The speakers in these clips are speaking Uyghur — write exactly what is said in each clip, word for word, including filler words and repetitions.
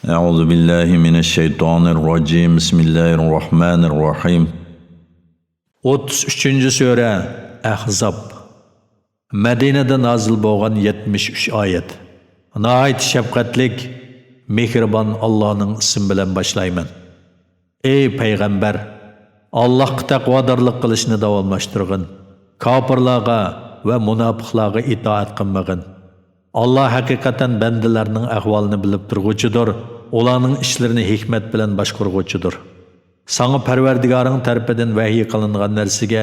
أعوذ بالله من الشيطان الرجيم. بسم الله الرحمن الرحيم. ئوتتۇز ئۈچىنچى سۈرە، ئەھزاب. مەدىنىدە نازىل بولغان يەتمىش ئۈچ ئايەت. ناھايىتى شەپقەتلىك، مېھرىبان ئاللانىڭ ئىسمى بىلەن باشلايمەن. ئەي پەيغەمبەر! ئاللاھقا تەقۋادارلىق قىلىشنى داۋاملاشتۇرغىن. كاپىرلارغا ۋە مۇناپىقلارغا ئىتائەت قىلمىغىن. ئاللا ھەقىقەتەن بەندىلەرنىڭ ئەھۋالىنى بىلىپ تۇرغۇچىدۇر، ئۇلارنىڭ ئىشلىرىنى ھېكمەت بىلەن باشقۇرغۇچىدۇر. ساڭا پەرۋەردىگارىڭ تەرىپىدىن ۋەھىي قىلىنغان نەرسىگە،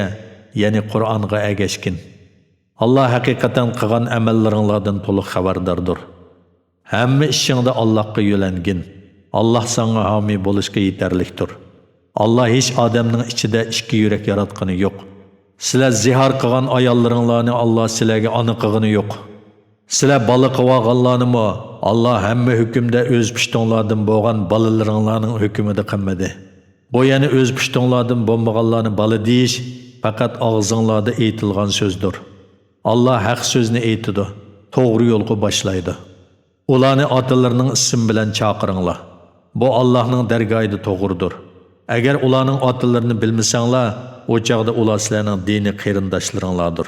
يەنى قۇرئانغا ئەگەشكىن. ئاللا ھەقىقەتەن قىلغان ئەمەللىرىڭلاردىن تولۇق خەۋەرداردۇر. ھەممە ئىشىڭدا ئاللاھقا يۆلەنگىن. ئاللا ساڭا ھامىي بولۇشقا يېتەرلىكتۇر. ئاللا ھېچ ئادەمنىڭ ئىچىدە ئىككى يۈرەك ياراتقىنى يوق. سىلەر زىھار قىلغان ئاياللىرىڭلارنى ئاللا سىلەرگە ئانا قىلغىنى يوق. سىلەر بالا قىلىۋالغانلارنىمۇ ئاللا ھەممە ھۆكۈمدە ئۆز پۇشتۇڭلاردىن بولغان بالىلىرىڭلارنىڭ ھۆكۈمىدە قىلمىدى. بۇ يەنە ئۆز پۇشتۇڭلاردىن بولمىغانلارنى بالا دېيىش پەقەت ئاغزىڭلاردا ئېيتىلغان سۆزدۇر. ئاللا ھەق سۆزنى ئېيتىدۇ، توغرا يولغا باشلايدۇ. ئۇلارنى ئاتىلىرىنىڭ ئىسمى بىلەن چاقىرىڭلار. بۇ ئاللاھنىڭ دەرگاھىدا توغرىدۇر. ئەگەر ئۇلارنىڭ ئاتىلىرىنى بىلمىسەڭلار، ئۇ چاغدا ئۇلار سىلەرنىڭ دىنىي قېرىنداشلىرىڭلاردۇر،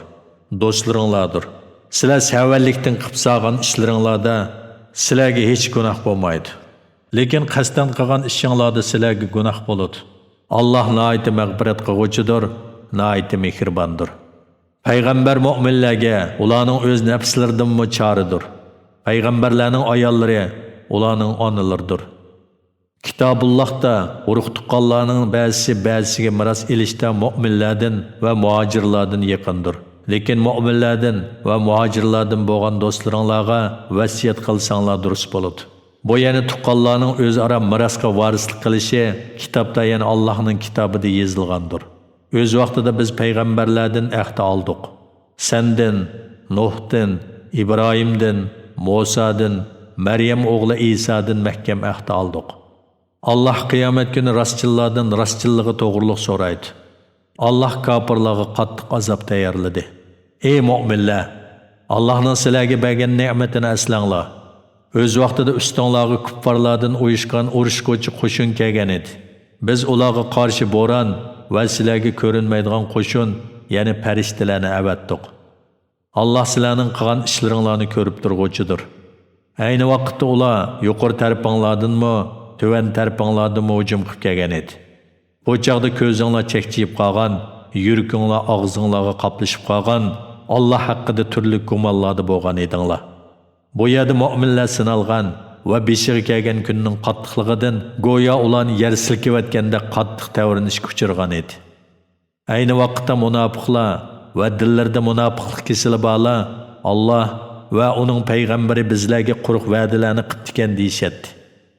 دوستلىرىڭلاردۇر. سىلەر سەۋەنلىكتىن قىلىپ سالغان ئىشلىرىڭلاردا سىلەرگە ھېچ گۇناھ بولمايدۇ. لېكىن قەستەن قىلغان ئىشىڭلاردا سىلەرگە گۇناھ بولىدۇ. ئاللاھ ناھايىتى مەغپىرەت قىلغۇچىدۇر، ناھايىتى مېھرىباندۇر. پەيغەمبەر مۆمىنلەرگە ئۇلارنىڭ ئۆز نەپسلىرىدىنمۇ چارىدۇر. پەيغەمبەرلەرنىڭ ئاياللىرى ئۇلارنىڭ ئانىلىرىدۇر. كىتابۇللاھتا ئۇرۇق-تۇغقانلارنىڭ بەزىسى بەزىسىگە مىراس ئېلىشتا مۆمىنلەردىن ۋە مۇھاجىرلاردىن يېقىندۇر. لېكىن مۆمىنلەردىن ۋە مۇھاجىرلاردىن بولغان دوستلىرىڭلارغا ۋەسىيەت قىلساڭلار دۇرۇس بولىدۇ. بۇ يەنى تۇغقانلارنىڭ ئۆزئارا مىراسقا ۋارىسلىق قىلىشى كىتابتا، يەنى ئاللاھنىڭ كىتابىدا يېزىلغاندۇر. ئۆز ۋاقتىدا بىز پەيغەمبەرلەردىن ئەھدە ئالدۇق. سەندىن، نۇھتىن، ئىبراھىمدىن، مۇسادىن، مەريەم ئوغلى ئىسادىن مەھكەم ئەھدە ئالدۇق. ئاللاھ قىيامەت كۈنى راستچىللاردىن راستچىللىقى توغرۇلۇق سورايدۇ. ئاللاھ كاپىرلارغا قاتتىق ئازاب تەييارلىدى. ئەي مۆمىنلەر! ئاللاھنىڭ سىلەرگە بەرگەن نېمىتىنى ئەسلەڭلار. ئۆز ۋاقتىدا ئۈستۈڭلارغا كۇپپارلاردىن ئۇيۇشقان ئۇرۇشقۇچى قوشۇن كەلگەن ئىدى. بىز ئۇلارغا قارشى بوران ۋە سىلەرگە كۆرۈنمەيدىغان قوشۇن، يەنى پەرىشتىلەرنى ئەۋەتتۇق. ئاللاھ سىلەرنىڭ قىلغان ئىشلىرىڭلارنى كۆرۈپ تۇرغۇچىدۇر. ئەينى ۋاقىتتا ئۇلار يۇقىرى تەرىپىڭلاردىنمۇ، تۆۋەن تەرىپىڭلاردىنمۇ ھۇجۇم قىلىپ كەلگەن ئىدى. بۇ چاغدا كۆزۈڭلار چەكچىيىپ قالغان، يۈرىكىڭلار ئاغزىڭلارغا قاپلىشىپ قالغان، ئاللاھ ھەققىدە تۈرلۈك گۇمانلاردا بولغان ئىدىڭلار. بۇ يەردە مۆمىنلەر سىنالغان ۋە بېشىغا كەلگەن كۈننىڭ قاتتىقلىقىدىن گويا ئۇلارنى يەر سىلكىۋەتكەندەك قاتتىق تەۋرىنىشكە ئۇچرىغان ئىدى. ئەينى ۋاقىتتا مۇناپىقلار ۋە دىللىرىدا مۇناپىقلىق كېسىلى بارلار، «ئاللاھ ۋە ئۇنىڭ پەيغەمبىرى بىزلەرگە قۇرۇق ۋەدىلەرنى قىپتىكەن» دېيىشەتتى.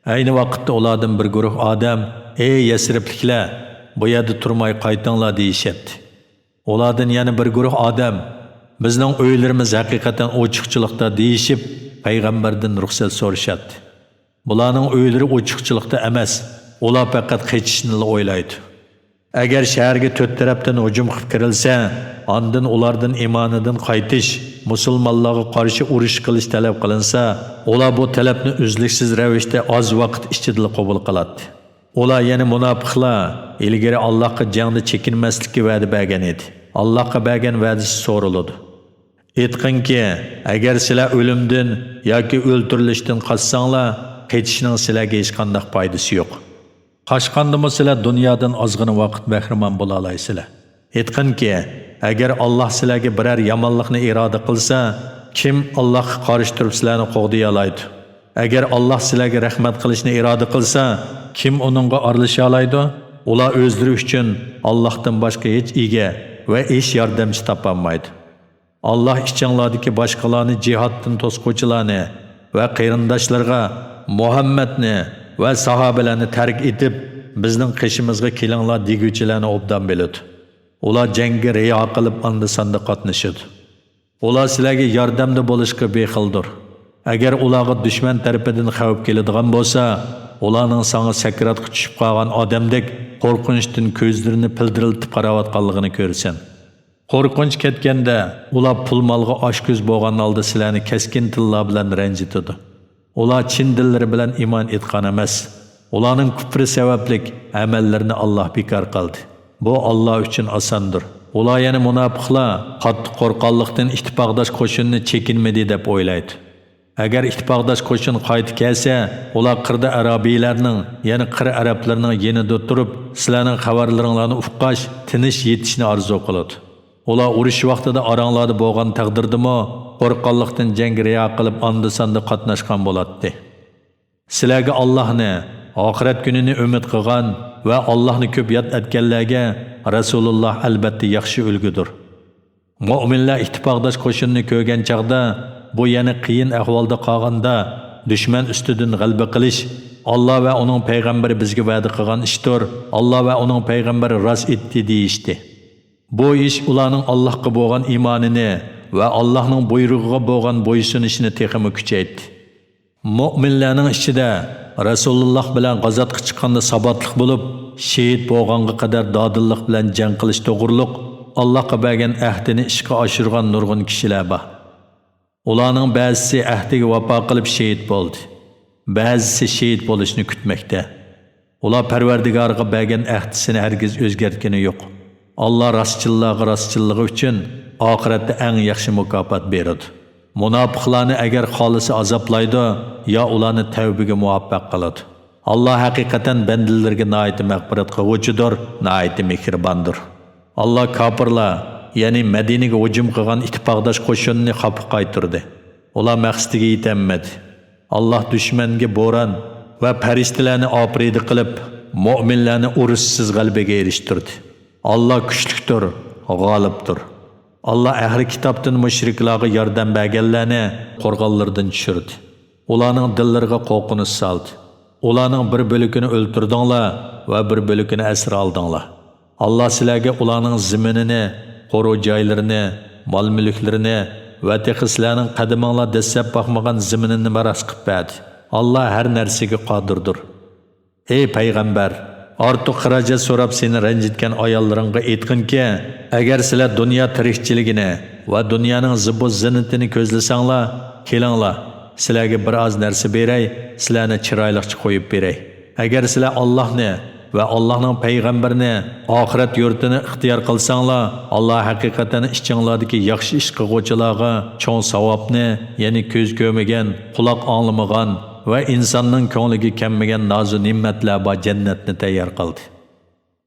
ئەينى ۋاقىتتا ئۇلاردىن بىر گۇرۇھ ئادەم، «ئەي يەسرىبلىكلەر، بۇ يەردە تۇرماي قايتىڭلار» دېيىشەتتى. ئۇلاردىن يەنە بىر گۇرۇھ ئادەم، «بىزنىڭ ئۆيلىرىمىز ھەقىقەتەن ئوچۇقچىلىقتا» دېيىشىپ، پەيغەمبەردىن رۇخسەت سورىشاتتى. بۇلارنىڭ ئۆيلىرى ئوچۇقچىلىقتا ئەمەس، ئۇلار پەقەت قېچىشنىلا ئويلايدۇ. ئەگەر شەھەرگە تۆت تەرەپتىن ھۇجۇم قىلىپ كىرىلسە، ئاندىن ئۇلاردىن ئىمانىدىن قايتىش، مۇسۇلمانلارغا قارشى ئۇرۇش قىلىش تەلەپ قىلىنسا، ئۇلار بۇ تەلەپنى ئۈزلۈكسىز رەۋىشتە ئاز ۋاقىت ئىچىدىلا قوبۇل قىلاتتى. ئۇلار، يەنى مۇناپىقلار، ئىلگىرى ئاللاھقا جەڭدە چېكىنمەسلىككە ۋەدە بەرگەن ئىدى. ئاللاھقا بەرگەن ۋەدىسى سورىلىدۇ. ئېيتقىنكى، ئەگەر سىلەر ئۆلۈمدىن ياكى ئۆلتۈرۈلۈشتىن قاچساڭلار، قېچىشنىڭ سىلەرگە ھېچقانداق پايدىسى يوق. قاچقاندىمۇ سىلەر دۇنيادىن ئازغىنە ۋاقىت بەھرىمەن بولالايسىلەر. ئېيتقىنكى، ئەگەر ئاللاھ سىلەرگە بىرەر يامانلىقنى ئىرادە قىلسا، كىم ئاللاھقا قارشى تۇرۇپ سىلەرنى قوغدىيالايدۇ؟ ئەگەر ئاللاھ سىلەرگە رەھمەت قىلىشنى ئىرادە قىلسا، كىم ئۇنىڭغا ئارىلىشالايدۇ؟ ئۇلار ئۆزلىرى ئۈچۈن ئاللاھتىن باشقا ھېچ ئىگە ۋە ھېچ ياردەمچى تاپالمايدۇ. ئاللاھ ئىچىڭلاردىكى باشقىلارنى جىھادتىن توسقۇچىلارنى ۋە قېرىنداشلىرىغا مۇھەممەدنى ۋە ساھابىلەرنى تەرك ئېتىپ، بىزنىڭ قېشىمىزغا كېلىڭلار دېگۈچىلەرنى ئوبدان بىلىدۇ. ئۇلار جەڭگە رىيا قىلىپ، ئاندا-ساندا قاتنىشىدۇ. ئۇلار سىلەرگە ياردەمدە بولۇشقا بېخىلدۇر. ئەگەر ئۇلارغا دۈشمەن تەرىپىدىن خەۋپ كېلىدىغان بولسا، ئۇلارنىڭ ساڭا سەكراتقا چۈشۈپ قالغان ئادەمدەك قورقۇنچتىن كۆزلىرىنى پىلدىرلىتىپ قاراۋاتقانلىقىنى كۆرىسەن. قورقۇنچ كەتكەندە، ئۇلار پۇل-مالغا ئاچكۆز بولغان ھالدا سىلەرنى كەسكىن تىللار بىلەن رەنجىتىدۇ. ئۇلار چىن دىللىرى بىلەن ئىمان ئېيتقان ئەمەس. ئۇلارنىڭ كۈپرى سەۋەبلىك ئەمەللىرىنى ئاللاھ بىكار قىلدى. بۇ ئاللاھ ئۈچۈن ئاساندۇر. ئۇلار، يەنى مۇناپىقلار، قاتتىق قورققانلىقتىن ئىتتىپاقداش قوشۇننى چېكىنمىدى دەپ ئويلايدۇ. ئەگەر ئىتتىپاقداش قوشۇن قايتا كەلسە، ئۇلار قىردا ئەرابىيلەرنىڭ، يەنى قىر ئەرەبلىرىنىڭ يېنىدا تۇرۇپ، سىلەرنىڭ خەۋەرلىرىڭلارنى ئۇققاچ، تىنچ يېتىشنى ئارزۇ قىلىدۇ. ئۇلار ئۇرۇش ۋاقتىدا ئاراڭلاردا بولغان تەقدىردىمۇ، قورققانلىقتىن جەڭگە رىيا قىلىپ ئاندا-ساندا قاتناشقان بولاتتى. سىلەرگە ئاللاھنى، ئاخىرەت كۈنىنى ئۈمىد قىلغان ۋە ئاللاھنى كۆپ ياد ئەتكەنلەرگە رەسۇلۇللاھ ئەلبەتتە ياخشى ئۈلگىدۇر. مۆمىنلەر ئىتتىپاقداش قوشۇننى كۆرگەن چاغدا، بۇ يەنە قىيىن ئەھۋالدا قالغاندا، دۈشمەن ئۈستىدىن غەلىبە قىلىش ئاللاھ ۋە ئۇنىڭ پەيغەمبىرى بىزگە ۋەدە قىلغان ئىشتۇر، ئاللاھ ۋە ئۇنىڭ پەيغەمبىرى راست ئېيتتى دېيىشتى. بۇ ئىش ئۇلارنىڭ ئاللاھقا بولغان ئىمانىنى ۋە ئاللاھنىڭ بۇيرۇقىغا بولغان بويسۇنۇشىنى تېخىمۇ كۈچەيتتى. مۆمىنلەرنىڭ ئىچىدە رەسۇلۇللاھ بىلەن غازاتقا چىققاندا ساباتلىق بولۇپ، شېھىت بولغانغا قەدەر دادىللىق بىلەن جەڭ قىلىش توغرۇلۇق ئاللاھقا بەرگەن ئەھدىنى ئىشقا ئاشۇرغان نۇرغۇن كىشىلەر بار. ئۇلارنىڭ بەزىسى ئەھدىگە ۋاپا قىلىپ شېھىت بولدى، بەزىسى شېھىت بولۇشنى كۈتمەكتە. ئۇلار پەرۋەردىگارىغا بەرگەن ئەھدىسىنى ھەرگىز ئۆزگەرتكىنى يوق. ئاللاھ راستچىللارغا راستچىللىقى ئۈچۈن ئاخىرەتتە ئەڭ ياخشى مۇكاپات بېرىدۇ. مۇناپىقلارنى ئەگەر خالىسا ئازابلايدۇ، يا ئۇلارنى تەۋبىگە مۇۋەپپەق قىلىدۇ. ئاللاھ ھەقىقەتەن بەندىلىرىگە ناھايىتى مەغپىرەت قىلغۇچىدۇر، ناھايىتى مېھرىباندۇر. ئاللاھ كاپىرلار، يەنى مەدىنىگە ھۇجۇم قىلغان ئىتتىپاقداش قوشۇننى خاپا قايتۇردى. ئۇلار مەقسىتىگە يېتەلمىدى. ئاللاھ دۈشمەنگە بوران ۋە پەرىشتىلەرنى ئاپىرىدە قىلىپ، مۆمىنلەرنى ئۇرۇشسىز غەلىبىگە ئېرىشتۈردى. ئاللاھ كۈچلۈكتۇر، غالىبتۇر. ئاللاھ ئەھلى كىتابتىن مۇشرىكلارغا ياردەم بەرگەنلەرنى قورغانلىرىدىن چۈشۈردى. ئۇلارنىڭ دىللىرىغا قورقۇنچ سالدى. ئۇلارنىڭ بىر بۆلىكىنى ئۆلتۈردۈڭلار ۋە بىر بۆلىكىنى ئەسىر ئالدىڭلار. ئاللاھ سىلەرگە ئۇلارنىڭ زېمىنىنى، قورۇ جايلىرىنى، مال-مۈلۈكلىرىنى ۋە تېخى سىلەرنىڭ قەدىمىڭلار دەسسەپ باقمىغان زېمىنىنى مىراس قىلىپ بەردى. ئاللاھ ھەر نەرسىگە قادىردۇر. ئەي پەيغەمبەر، ئارتۇق خىراجەت سوراپ سېنى رەنجىتكەن ئاياللىرىڭغا ئېيتقىنكى، ئەگەر سىلەر دۇنيا تىرىكچىلىكىنى ۋە دۇنيانىڭ زىبۇ-زىننىتىنى كۆزلىسەڭلار، كېلىڭلار، سىلەرگە بىر ئاز نەرسە بېرەي، سىلەرنى چىرايلىقچە قويۇپ بېرەي. ئەگەر سىلەر ئاللاھنى ۋە ئاللاھنىڭ پەيغەمبىرىنى، ئاخىرەت يۇرتىنى ئىختىيار قىلساڭلار، ئاللاھ ھەقىقەتەن ئىچىڭلاردىكى ياخشى ئىش قىلغۇچىلارغا چوڭ ساۋابنى، يەنى كۆز كۆرمىگەن، قۇلاق ئاڭلىمىغان ۋە ئىنساننىڭ كۆڭلىگە كەلمىگەن نازۇ نېمەتلەر بار جەننەتنى تەييار قىلدى.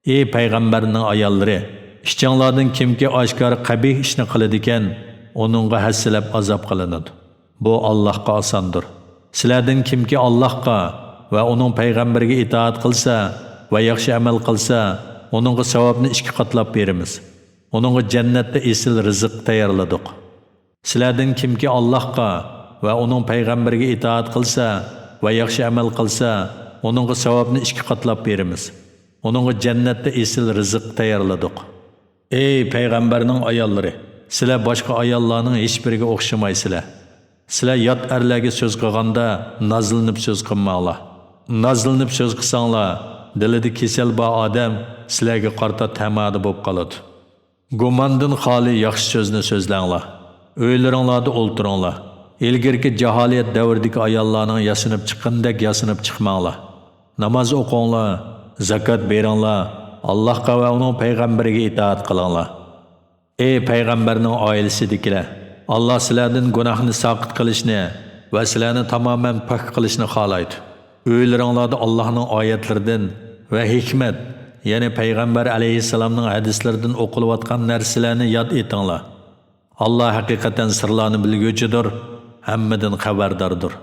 ئەي پەيغەمبەرنىڭ ئاياللىرى، ئىچىڭلاردىن كىمكى ئاشكارا قەبىھ ئىشنى قىلىدىكەن، ئۇنىڭغا ھەسسىلەپ ئازاب قىلىنىدۇ. بۇ ئاللاھقا ئاساندۇر. سىلەردىن كىمكى ئاللاھقا ۋە ئۇنىڭ پەيغەمبىرىگە ئىتائەت قىلسا ۋە ياخشى ئەمەل قىلسا، ئۇنىڭغا ساۋابنى ئىككى قاتلاپ بېرىمىز. ئۇنىڭغا جەننەتتە ئېسىل رىزىق تەييارلىدۇق. سىلەردىن كىمكى ئاللاھقا ۋە ئۇنىڭ پەيغەمبىرىگە ئىتائەت قىلسا ۋە ياخشى ئەمەل قىلسا، ئۇنىڭغا ساۋابنى ئىككى قاتلاپ بېرىمىز. ئۇنىڭغا جەننەتتە ئېسىل رىزىق تەييارلىدۇق. ئەي پەيغەمبەرنىڭ ئاياللىرى، سىلەر باشقا ئاياللارنىڭ ھېچبىرىگە ئوخشىمايسىلەر. سىلەر يات ئەرلەرگە سۆز قىلغاندا نازلىنىپ سۆز قىلماڭلار. نازلىنىپ سۆز قىلساڭلار، دىلىدا كېسەل بار ئادەم سىلەرگە قارىتا تەمادە بولۇپ قالىدۇ. گۇماندىن خالىي ياخشى سۆزنى سۆزلەڭلار. ئۆيلىرىڭلاردا ئولتۇرۇڭلار. ئىلگىرىكى جاھالىيەت دەۋرىدىكى ئاياللارنىڭ ياسىنىپ چىققىنىدەك ياسىنىپ چىقماڭلار. ناماز ئوقۇڭلار، زاكات بېرىڭلار، ئاللاھقا ۋە ئۇنىڭ پەيغەمبىرىگە ئىتائەت قىلىڭلار. ئەي پەيغەمبەرنىڭ ئائىلىسىدىكىلەر! ئاللاھ سىلەردىن گۇناھنى ساقىت قىلىشنى ۋە سىلەرنى تامامەن پاك قىلىشنى خالايدۇ. ئۆيلىرىڭلاردا ئاللاھنىڭ ئايەتلىرىدىن ۋە ھېكمەت، يەنى پەيغەمبەر ئەلەيھىسسالامنىڭ ھەدىسلىرىدىن ئوقۇلۇۋاتقان نەرسىلەرنى ياد ئېتىڭلار. ئاللاھ ھەقىقەتەن سىرلارنى بىلگۈچىدۇر، ھەممىدىن خەۋەرداردۇر.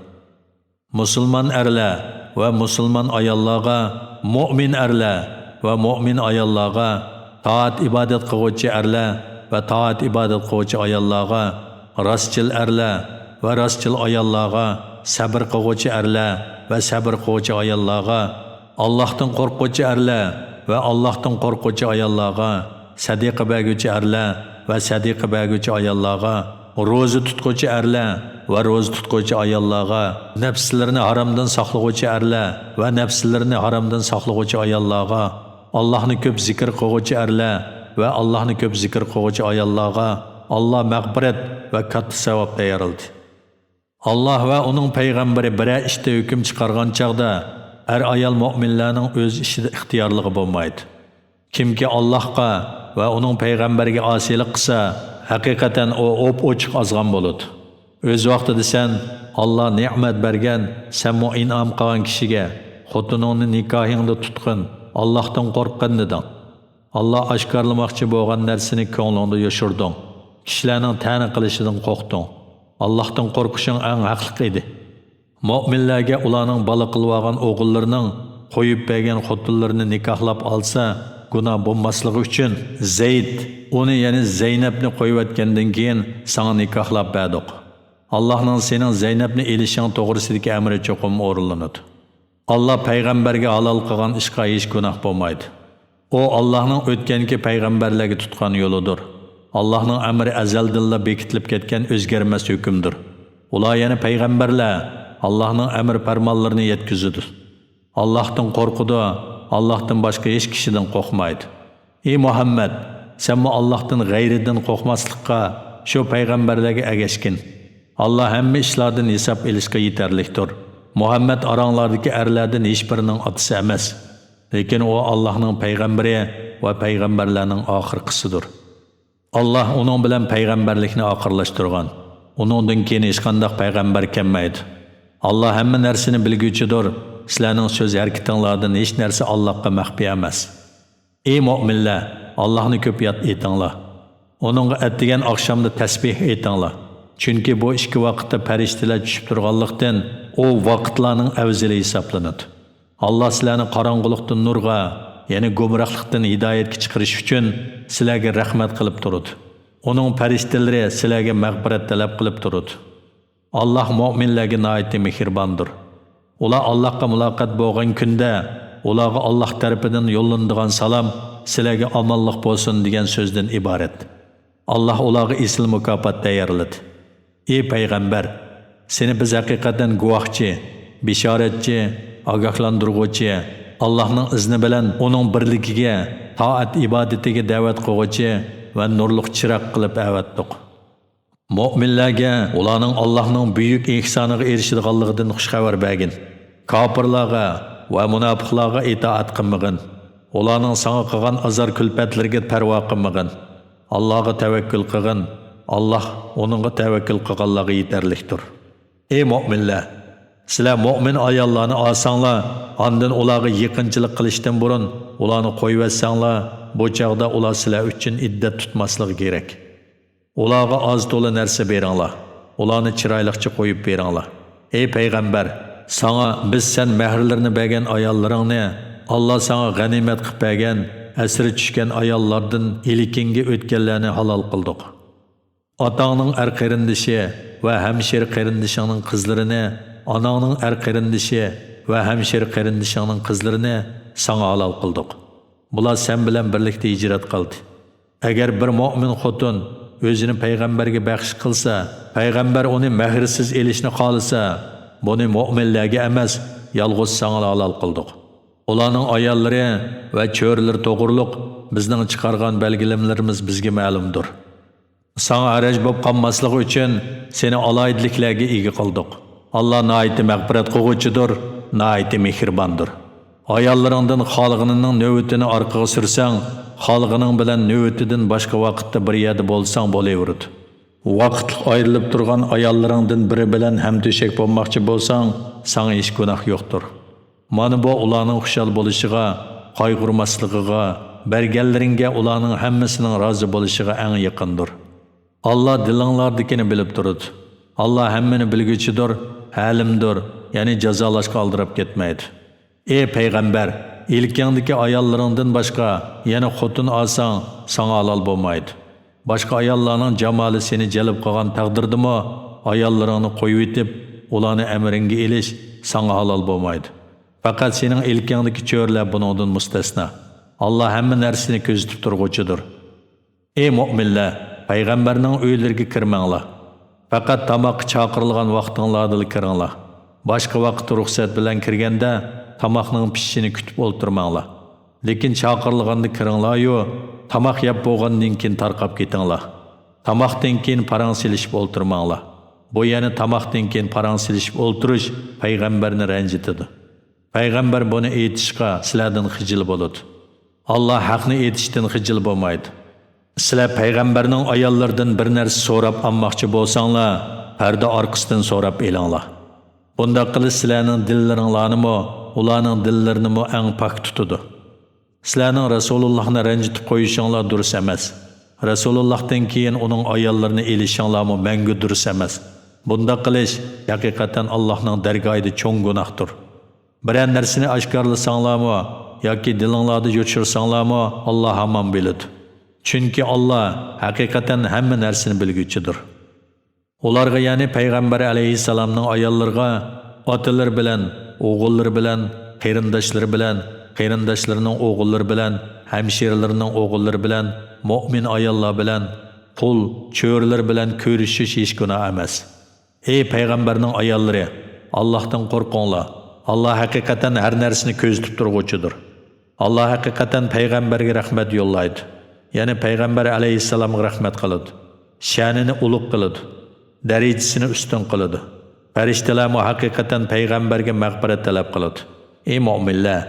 مۇسۇلمان ئەرلەر ۋە مۇسۇلمان ئاياللارغا، مۆمىن ئەرلەر ۋە مۆمىن ئاياللارغا، تائەت-ئىبادەت قىلغۇچى ئەرلەر ۋە تائەت-ئىبادەت قىلغۇچى ئاياللارغا، راستچىل ئەرلەر ۋە راستچىل ئاياللارغا، سەبرى قىلغۇچى ئەرلەر ۋە سەبرى قىلغۇچى ئاياللارغا، ئاللاھتىن قورققۇچى ئەرلەر ۋە ئاللاھتىن قورققۇچى ئاياللارغا، سەدىقە بەرگۈچى ئەرلەر ۋە سەدىقە بەرگۈچى ئاياللارغا، روزا تۇتقۇچى ئەرلەر ۋە روزا تۇتقۇچى ئاياللارغا، نەپسلىرىنى ھارامدىن ساقلىغۇچى ئەرلەر ۋە نەپسلىرىنى ھارامدىن ساقلىغۇچى ئاياللارغا، ئاللاھنى كۆپ زىكىر قىلغۇچى ئەرلەر ۋە ئاللاھنى كۆپ زىكىر قىلغۇچى ئاياللارغا ئاللاھ مەغپىرەت ۋە كاتتا ساۋاب تەييارلىدى. ئاللاھ ۋە ئۇنىڭ پەيغەمبىرى بىرەر ئىشتا ھۆكۈم چىقارغان چاغدا، ئەر-ئايال مۆمىنلەرنىڭ ئۆز ئىشىدا ئىختىيارلىقى بولمايدۇ. كىمكى ئاللاھقا ۋە ئۇنىڭ پەيغەمبىرىگە ئاسىيلىق قىلسا، ھەقىقەتەن ئۇ ئوپئوچۇق ئازغان بولىدۇ. ئۆز ۋاقتىدا سەن، ئاللاھ نېمەت بەرگەن، سەنمۇ ئىنئام قىلغان كىشىگە خوتۇنۇڭنى نىكاھىڭدا تۇتقىن، ئاللاھتىن قورققىن دېدىڭ. ئاللاھ ئاشكارىلىماقچى بولغان نەرسىنى كۆڭلۈڭدە يوشۇردۇڭ. كىشىلەرنىڭ تەنە قىلىشىدىن قورقتۇڭ. ئاللاھتىن قورقۇشۇڭ ئەڭ ھەقلىق ئىدى. مۆمىنلەرگە ئۇلارنىڭ بالا قىلىۋالغان ئوغۇللىرىنىڭ قويۇپ بەرگەن خوتۇنلىرىنى نىكاھلاپ ئالسا، گۇناھ بولماسلىقى ئۈچۈن زەيد، ئۇنى، يەنى زەينەپنى قويۇۋەتكەندىن كېيىن ساڭا نىكاھلاپ بەردۇق. ئاللاھنىڭ سېنىڭ زەينەپنى ئېلىشىڭ توغرىسىدىكى ئەمرى چوقۇم ئورۇنلىنىدۇ. ئاللاھ پەيغەمبەرگە ھالال قىلغان ئىشقا ھېچ گۇناھ بولمايدۇ. ئۇ ئاللاھنىڭ ئۆتكەنكى پەيغەمبەرلەرگە تۇتقان يولىدۇر. ئاللاھنىڭ ئەمرى ئەزەلدىنلا بېكىتىلىپ كەتكەن ئۆزگەرمەس ھۆكۈمدۇر. ئۇلار، يەنى پەيغەمبەرلەر، ئاللاھنىڭ ئەمر پەرمانلىرىنى يەتكۈزىدۇ. ئاللاھتىن قورقىدۇ، ئاللاھتىن باشقا ھېچ كىشىدىن قورقمايدۇ. ئى مۇھەممەد، سەنمۇ ئاللاھتىن غەيرىدىن قورقماسلىققا، شۇ پەيغەمبەرلەرگە ئەگەشكىن. ئاللاھ ھەممە ئىشلاردىن ھېساب ئېلىشقا يېتەرلىكتۇر. مۇھەممەد ئاراڭلاردىكى ئەرلەردىن ھېچبىرىنىڭ ئاتىسى ئەمەس. لېكىن ئۇ ئاللاھنىڭ پەيغەمبىرى ۋە پەيغەمبەرلەرنىڭ ئاخىرقىسىدۇر. ئاللاھ ئۇنىڭ بىلەن پەيغەمبەرلىكنى ئاخىرلاشتۇرغان. ئۇنىڭدىن كېيىن ھېچقانداق پەيغەمبەر كەلمەيدۇ. ئاللاھ ھەممە نەرسىنى بىلگۈچىدۇر. سىلەرنىڭ سۆز ھەرىكىتىڭلاردىن ھېچ نەرسە ئاللاھقا مەخپىي ئەمەس. ئى مۆمىنلەر، ئاللاھنى كۆپ ياد ئېتىڭلار. ئۇنىڭغا ئەتىگەن ئاخشامدا تەسبىھ ئېيتىڭلار. چۈنكى بۇ ئىككى ۋاقىتتا پەرىشتىلەر چۈشۈپ تۇرغانلىقتىن، ئۇ ۋاقىتلارنىڭ ئەۋزىلى ھېسابلىنىدۇ. ئاللاھ سىلەرنى قاراڭغۇلۇقتىن نۇرغا، يەنى گۇمراھلىقتىن ھىدايەتكە چىقىرىش ئۈچۈن سىلەرگە رەھمەت قىلىپ تۇرىدۇ. ئۇنىڭ پەرىشتىلىرى سىلەرگە مەغپىرەت تەلەپ قىلىپ تۇرىدۇ. ئاللاھ مۆمىنلەرگە ناھايىتى مېھرىباندۇر. ئۇلار ئاللاھقا مۇلاقات بولغان كۈندە، ئۇلارغا ئاللاھ تەرىپىدىن يوللىنىدىغان سالام سىلەرگە ئامانلىق بولسۇن دېگەن سۆزدىن ئىبارەت. ئاللاھ ئۇلارغا ئېسىل مۇكاپات تەييارلىدى. ئى پەيغەمبەر، سېنى بىز ھەقىقەتەن گۇۋاھچى، بېشارەتچى، ئاگاھلاندۇرغۇچى، ئاللاھنىڭ ئىزنى بىلەن ئۇنىڭ بىرلىكىگە، تائەت ئىبادىتىگە دەۋەت قىلغۇچى ۋە نۇرلۇق چىراغ قىلىپ ئەۋەتتۇق. مۆمىنلەرگە ئۇلارنىڭ ئاللاھنىڭ بۈيۈك ئېھسانىغا ئېرىشىدىغانلىقىدىن خۇش خەۋەر بەرگىن. كاپىرلارغا ۋە مۇناپىقلارغا ئىتائەت قىلمىغىن. ئۇلارنىڭ ساڭا قىلغان ئازار-كۈلپەتلىرىگە پەرۋا قىلمىغىن. ئاللاھقا تەۋەككۈل قىلغىن. ئاللاھ ئۇنىڭغا تەۋەككۈل قىلغانلارغا يېتەرلىكتۇر. ئى مۆمىنلەر! سىلەر مۆمىن ئاياللارنى ئالساڭلار، ئاندىن ئۇلارغا يېقىنچىلىق قىلىشتىن بۇرۇن ئۇلارنى قويۇۋەتسەڭلار، بۇ چاغدا ئۇلار سىلەر ئۈچۈن ئىددەت تۇتماسلىقى كېرەك. ئۇلارغا ئاز-تولا نەرسە بېرىڭلار. ئۇلارنى چىرايلىقچە قويۇپ بېرىڭلار. ئەي پەيغەمبەر، ساڭا بىز سەن مەھىرلىرىنى بەرگەن ئاياللىرىڭنى، ئاللا ساڭا غەنىيمەت قىلىپ بەرگەن، ئەسىرى چۈشكەن ئاياللاردىن ئىلكىڭگە ئۆتكەنلەرنى ھالال قىلدۇق. ئاتاڭنىڭ ئەر قېرىندىشى ۋە ھەمشىرە قېرىندىشىڭنىڭ قىزلىرىنى، ئاناڭنىڭ ئەر قېرىندىشى ۋە ھەمشىرە قېرىندىشىڭنىڭ قىزلىرىنى ساڭا ھالال قىلدۇق. بۇلار سەن بىلەن بىرلىكتە ھىجرەت قىلدى. ئەگەر بىر مۆمىن خوتۇن ئۆزىنى پەيغەمبەرگە بەخش قىلسا، پەيغەمبەر ئۇنى مەھىرسىز ئېلىشنى خالىسا، بۇنى مۆمىنلەرگە ئەمەس، يالغۇز ساڭىلا ھالال قىلدۇق. ئۇلارنىڭ ئاياللىرى ۋە چۆرىلىرى توغرۇلۇق بىزنىڭ چىقارغان بەلگىلىمىلىرىمىز بىزگە مەلۇمدۇر. ساڭا ھەرەج بولۇپ قالماسلىقى ئۈچۈن سېنى ئالاھىدىلىكلەرگە ئىگە قىلدۇق. ئاللا ناھايىتى مەغپىرەت قىلغۇچىدۇر، ناھايىتى مېھرىباندۇر. ئاياللىرىڭدىن خالىغىنىنىڭ نۆۋىتىنى ئارقىغا سۈرسەڭ، خالىغىنىڭ بىلەن نۆۋىتىدىن باشقا ۋاقىتتا بىر يەردە بولساڭ بولۇۋېرىدۇ. ۋاقىتلىق ئايرىلىپ تۇرغان ئاياللىرىڭدىن بىرى بىلەن ھەمتۆشەك بولماقچى بولساڭ، ساڭا ھېچ گۇناھ يوقتۇر. مانا بۇ ئۇلارنىڭ خۇشال بولۇشىغا، قايغۇرماسلىقىغا، بەرگەنلىرىڭگە ئۇلارنىڭ ھەممىسىنىڭ رازى بولۇشىغا ئەڭ يېقىندۇر. ئاللا دىلىڭلاردىكىنى بىلىپ تۇرىدۇ. ئاللا ھەممىنى بىلگۈچىدۇر، ھەلىمدۇر، يەنى جازالاشقا ئالدىراپ كەتمەيدۇ. ئى پەيغەمبەر، ئىلكىڭدىكى ئاياللىرىڭدىن باشقا يەنە خوتۇن ئالساڭ، ساڭا ھالال بولمايدۇ. باشقا ئاياللارنىڭ جامالى سېنى جەلپ قىلغان تەقدىردىمۇ، ئاياللىرىڭنى قويۇۋېتىپ، ئۇلارنى ئەمرىڭگە ئېلىش ساڭا ھالال بولمايدۇ. پەقەت سېنىڭ ئىلكىڭدىكى چۆرىلەر بۇنىڭدىن مۇستەسنا. ئاللا ھەممە نەرسىنى كۆزىتىپ تۇرغۇچىدۇر. ئى مۆمىنلەر، پەيغەمبەرنىڭ ئۆيلىرىگە كىرمەڭلار. پەقەت تاماققا چاقىرىلغان ۋاقتىڭلاردىلا كىرىڭلار. باشقا ۋاقىت رۇخسەت بىلەن كىرگەندە، تاماقنىڭ پىشىشىنى كۈتۈپ ئولتۇرماڭلار. لېكىن چاقىرىلغاندا كىرىڭلاريۇ، تاماق يەپ بولغاندىن كېيىن تارقاپ كېتىڭلار. تاماقتىن كېيىن پاراڭ سېلىشىپ ئولتۇرماڭلار. بۇ يەنى تاماقتىن كېيىن پاراڭ سېلىشىپ ئولتۇرۇش پەيغەمبەرنى رەنجىتىدۇ. پەيغەمبەر بۇنى ئېيتىشقا سىلەردىن خىجىل بولىدۇ. ئاللا ھەقنى ئېيتىشتىن خىجىل بولمايدۇ. سىلەر پەيغەمبەرنىڭ ئاياللىرىدىن بىر نەرسە سوراپ ئالماقچى بولساڭلار، پەردە ئارقىسىدىن سوراپ ئېلىڭلار. بۇنداق قىلىش سىلەرنىڭ دىللىرىڭلارنىمۇ، ئۇلارنىڭ دىللىرىنىمۇ ئەڭ پاك تۇتىدۇ. سىلەرنىڭ رەسۇلۇللاھنى رەنجىتىپ قويۇشۇڭلار دۇرۇس ئەمەس. رەسۇلۇللاھتىن كېيىن ئۇنىڭ ئاياللىرىنى ئېلىشىڭلارمۇ مەڭگۈ دۇرۇس ئەمەس. بۇنداق قىلىش ھەقىقەتەن ئاللاھنىڭ دەرگاھىدا چوڭ گۇناھتۇر. بىرەر نەرسىنى ئاشكارىلىساڭلارمۇ ياكى دىلىڭلاردا يوشۇرساڭلارمۇ، ئاللا ھامان بىلىدۇ. چۈنكى ئاللا ھەقىقەتەن ھەممە نەرسىنى بىلگۈچىدۇر. ئۇلارغا، يەنى پەيغەمبەر ئەلەيھىسسالامنىڭ ئاياللىرىغا، ئاتىلىرى بىلەن، ئوغۇللىرى بىلەن، قېرىنداشلىرى بىلەن، قېرىنداشلىرىنىڭ ئوغۇللىرى بىلەن، ھەمشىرىلىرىنىڭ ئوغۇللىرى بىلەن، مۆمىن ئاياللار بىلەن، قۇل، چۆرىلەر بىلەن كۆرۈشۈش ھېچ گۇناھ ئەمەس. ئەي پەيغەمبەرنىڭ ئاياللىرى، ئاللاھتىن قورقۇڭلار. ئاللا ھەقىقەتەن ھەر نەرسىنى كۆزىتىپ تۇرغۇچىدۇر. ئاللا ھەقىقەتەن پەيغەمبەرگە رەھمەت يوللايدۇ. يەنى پەيغەمبەر ئەلەيھىسسالامغا رەھمەت قىلىدۇ. شەنىنى ئۇلۇغ قىلىدۇ. دەرىجىسىنى ئۈستۈن قىلىدۇ. پەرىشتىلەرمۇ ھەقىقەتەن پەيغەمبەرگە مەغپىرەت تەلەپ قىلىدۇ. ئەي مۆمىنلەر،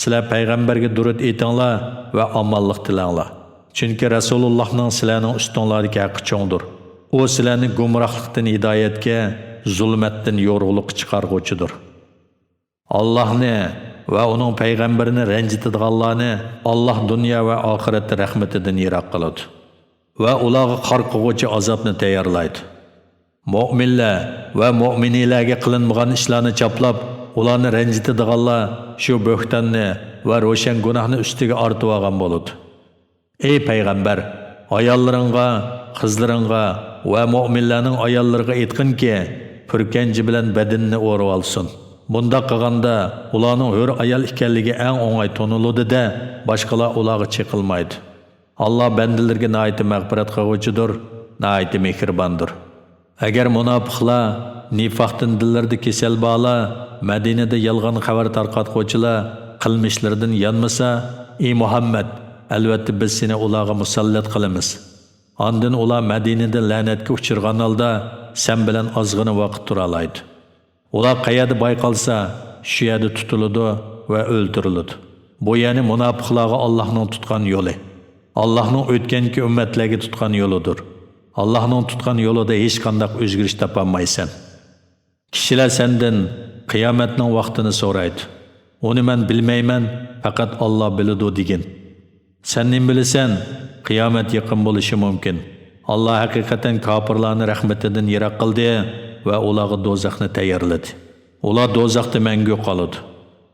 سىلەر پەيغەمبەرگە دۇرۇت ئېيتىڭلار ۋە ئامانلىق تىلەڭلار. چۈنكى رەسۇلۇللاھنىڭ سىلەرنىڭ ئۈستۈڭلاردىكى ھەققى چوڭدۇر. ئۇ سىلەرنى گۇمراھلىقتىن ھىدايەتكە، زۇلمەتتىن يورۇقلۇققا چىقارغۇچىدۇر. ئاللاھنى ۋە ئۇنىڭ پەيغەمبىرىنى رەنجىتىدىغانلارنى ئاللاھ دۇنيا ۋە ئاخىرەتتە رەھمىتىدىن يىراق قىلىدۇ ۋە ئۇلارغا قارقۇغۇچى ئازابنى تەييارلايدۇ. مۆمىنلەر ۋە مۆمىنىلەرگە قىلىنمىغان ئىشلارنى چاپلاپ، ئۇلارنى رەنجىتىدىغانلار شۇ بۆھتاننى ۋە روشەن گۇناھنى ئۈستىگە ئارتىۋالغان بولىدۇ. ئەي پەيغەمبەر، ئاياللىرىڭغا، قىزلىرىڭغا ۋە مۆمىنلەرنىڭ ئاياللىرىغا ئېيتقىنكى، پۈركەنجى بىلەن بەدىنىنى ئورىۋالسۇن. بۇنداق قىلغاندا ئۇلارنىڭ ھۆر ئايال ئىكەنلىكى ئەڭ ئوڭاي تونۇلىدۇ-دە، باشقىلار ئۇلارغا چېقىلمايدۇ. ئاللا بەندىلىرىگە ناھايىتى مەغپىرەت قىلغۇچىدۇر، ناھايىتى مېھرىباندۇر. ئەگەر مۇناپىقلار، نىفاقتىن دىللىرىدا كېسەل بارلار، مەدىنىدە يالغان خەۋەر تارقاتقۇچىلار قىلمىشلىرىدىن يانمىسا، ئى مۇھەممەد، ئەلۋەتتە بىز سېنى ئۇلارغا مۇسەللەت قىلىمىز. ئاندىن ئۇلار مەدىنىدە لەنەتكە ئۇچرىغان ھالدا سەن بىلەن ئازغىنە ۋاقىت تۇرالايدۇ. ئۇلار قەيەردە بايقالسا، شۇ يەردە تۇتۇلىدۇ ۋە ئۆلتۈرۈلىدۇ. بۇ يەنى مۇناپىقلارغا ئاللاھنىڭ تۇتقان يولى. ئاللاھنىڭ ئۆتكەنكى ئۈممەتلەرگە تۇتقان يولىدۇر. ئاللاھنىڭ تۇتقان يولىدا ھېچقانداق ئۆزگىرىش تاپالمايسەن. كىشىلەر سەندىن قىيامەتنىڭ ۋاقتىنى سورايدۇ. ئۇنى مەن بىلمەيمەن، پەقەت ئاللا بىلىدۇ دېگىن. سەن نېمە بىلىسەن؟ قىيامەت يېقىن بولۇشى مۇمكىن. ئاللا ھەقىقەتەن كاپىرلارنى رەھمىتىدىن يىراق قىلدى ۋە ئۇلارغا دوزاخنى تەييارلىدى. ئۇلار دوزاختا مەڭگۈ قالىدۇ.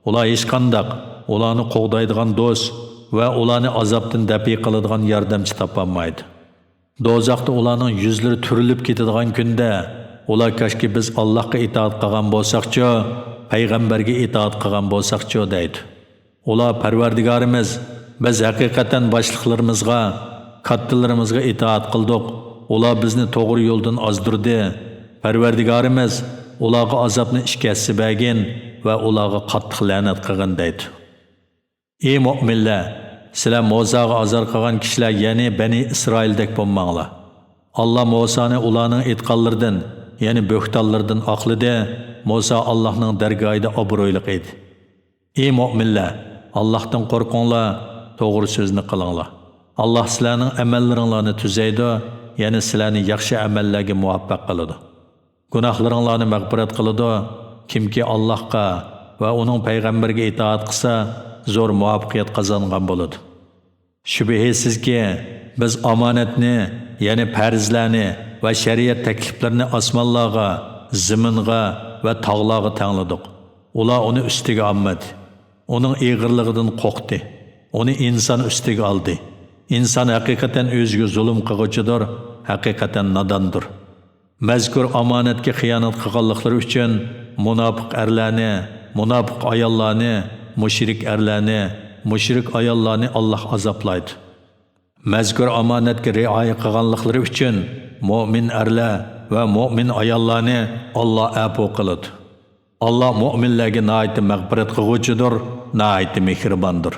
ئۇلار ھېچقانداق ئۇلارنى قوغدايدىغان دوست ۋە ئۇلارنى ئازابتىن دەپئى قىلىدىغان ياردەمچى تاپالمايدۇ. دوزاختا ئۇلارنىڭ يۈزلىرى تۈرۈلۈپ كېتىدىغان كۈندە، ئۇلار كاشكى بىز ئاللاھقا ئىتائەت قىلغان بولساقچۇ، پەيغەمبەرگە ئىتائەت قىلغان بولساقچۇ دەيدۇ. ئۇلار پەرۋەردىگارىمىز، بىز ھەقىقەتەن باشلىقلىرىمىزغا، كاتتىلىرىمىزغا ئىتائەت قىلدۇق، ئۇلار بىزنى توغرا يولدىن ئازدۇردى. پەرۋەردىگارىمىز، ئۇلارغا ئازابنى ئىككى ھەسسە بەرگىن ۋە ئۇلارغا قاتتىق لەنەت قىلغىن دەيدۇ. ئى مۆمىنلەر! سىلەر مۇساغا ئازار قىلغان كىشىلەر، يەنى بەنى ئىسرائىلدەك بولماڭلار. ئاللا مۇسانى ئۇلارنىڭ ئېيتقانلىرىدىن، يەنى بۆھتانلىرىدىن ئاقلىدى، مۇسا ئاللاھنىڭ دەرگاھىدا ئابرۇيلۇق ئىدى. ئى مۆمىنلەر! ئاللاھتىن قورقۇڭلار، توغرا سۆزنى قىلىڭلار. ئاللاھ سىلەرنىڭ ئەمەللىرىڭلارنى تۈزەيدۇ، يەنى سىلەرنى ياخشى ئەمەللەرگە مۇۋەپپەق قىلىدۇ. گۇناھلىرىڭلارنى مەغپىرەت قىلىدۇ. كىمكى ئاللاھقا ۋە ئۇنىڭ پەيغەمبىرىگە ئىتائەت قىلسا، زور مۇۋەپپەقىيەت قازانغان بولىدۇ. شۈبھىسىزكى، بىز ئامانەتنى، يەنى پەرزلەرنى ۋە شەرىئەت تەكلىپلىرىنى ئاسمانلارغا، زېمىنغا ۋە تاغلارغا تەڭلىدۇق. ئۇلار ئۇنى ئۈستىگە ئالمىدى. ئۇنىڭ ئېغىرلىقىدىن قورقتى. ئۇنى ئىنسان ئۈستىگە ئالدى. ئىنسان ھەقىقەتەن ئۆزىگە زۇلۇم قىلغۇچىدۇر، ھەقىقەتەن ناداندۇر. مەزكۇر ئامانەتكە خىيانەت قىلغانلىقلىرى ئۈچۈن مۇناپىق ئەرلەرنى، مۇناپىق ئاياللارنى، مۇشرىك ئەرلەرنى، مۇشرىك ئاياللارنى ئاللاھ ئازابلايدۇ. مەزكۇر ئامانەتكە رىئايە قىلغانلىقلىرى ئۈچۈن مۆمىن ئەرلەر ۋە مۆمىن ئاياللارنى ئاللاھ ئەپۇ قىلىدۇ. ئاللاھ مۆمىنلەرگە ناھايىتى مەغپىرەت قىلغۇچىدۇر، ناھايىتى مېھرىباندۇر.